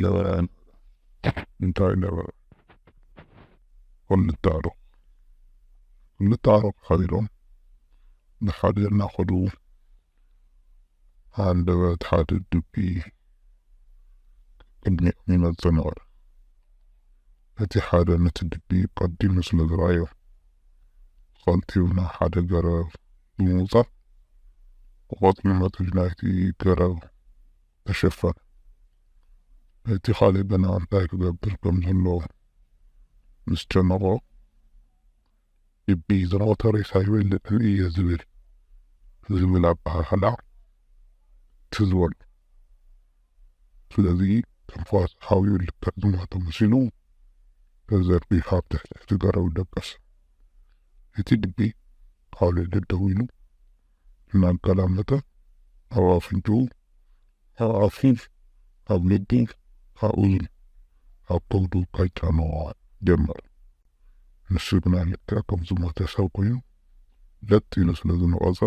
ነበረ። እንታይ ነበረ? ክልተ ኣዕሩኽ፣ ክልተ ኣዕሩኽ ሓቢሮም ብሓደ እናኸዱ ሃንደበት ሓደ ድቢ ቅድሚኦም ይመጽእ ነበረ። እቲ ሓደ ነቲ ድቢ ቀዲሙ ስለ ዝረኣዮ፣ ቀልጢፉ ናብ ሓደ ገረብ ብምውጻእ፣ ብቐጽሊ መጽዩ ናይቲ ገረብ ተሸፈነ። እቲ ካልእ ገና እንታይ ክገብር ከም ዘለዎ ምስ ጨነቖ፣ ድቢ ዝሞተ ሬሳ ይበልዕን እየ ዝብል፣ ዝብል ኣበሃህላ ትዝ በሎ። ስለዚ ትንፋሱ ሓዊኡ ልክዕ ዝሞተ መሲሉ ተዘርጊሑ ኣብ ትሕቲ እቲ ገረብ ደቀሰ። እቲ ድቢ ካብ ልዕሊ ደው ኢሉ እናገላመጠ ኣብ ኣፍንጭኡ፣ ኣብ ኣፉ፣ ኣብ ልቡ፣ ኣብ እዝኑ፣ ኣብ ከብዱ ከጫንዎ ጀመረ። ንሱ ግና ልክዕ ከም ዝሞተ ሰብ ኮይኑ ለጥ ኢሉ ስለ ዝነቐጸ፣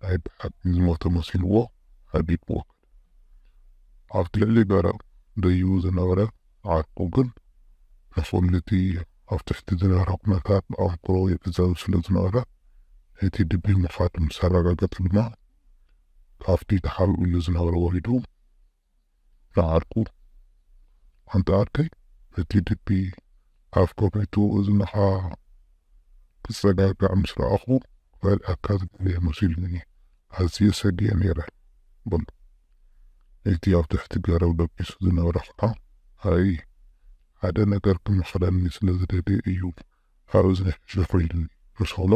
ናይ ብሓቂ ዝሞተ መሲልዎ ሃዲግዎ ከደ። ኣብቲ ልዕሊ ገረብ ደይቡ ዝነበረ ዓርኩ ግን ንኹሉ እቲ ኣብ ትሕቲ ዝነበረ ኩነታት ብኣንክሮ ይዕዘብ ስለ ዝነበረ፣ እቲ ድቢ ምዃኑ ምስ ኣረጋገጸ ድማ፣ ካብቲ ተሓቢኡሉ ዝነበረ ወሪዱ ንዓርኩ፣ ኣንታ ዓርከይ፣ እቲ ድቢ ኣፍ ከፊቱ እዝንኻ ክጸጋጋዕ ምስ ረኣኹ፣ ክበልዓካ ዝደለየ መሲሉኒ፣ ኣዝየ ሰጊኤ ነይረ በሎ። እቲ ኣብ ትሕቲ ገረብ ደቂሱ ዝነበረ ኸኣ፣ ኣይ፣ ሓደ ነገር ክመኽረኒ ስለ ዝደለየ እዩ ካብ እዝኒ ሕሽኹ ኢሉኒ ምስ በሎ፣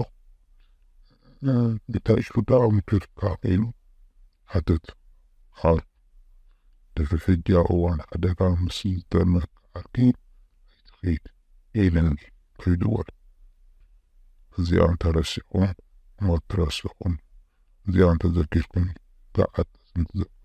እንታይ ሽዳ ምክርካ ኢሉ ሓተት። ሓር ድሕሪ ሕጂ ኣብ እዋን ሓደጋ ምስ ዝጠመካ ዓርኪ ኣይትኸይድ ኢልኒ ከይዱ በሎ። እዚኣ እንተረሲዕኩም ሞት ትረስዕኩም፣ እዚኣ እንተዘኪርኩም ገዓት ተዘኪርኩም።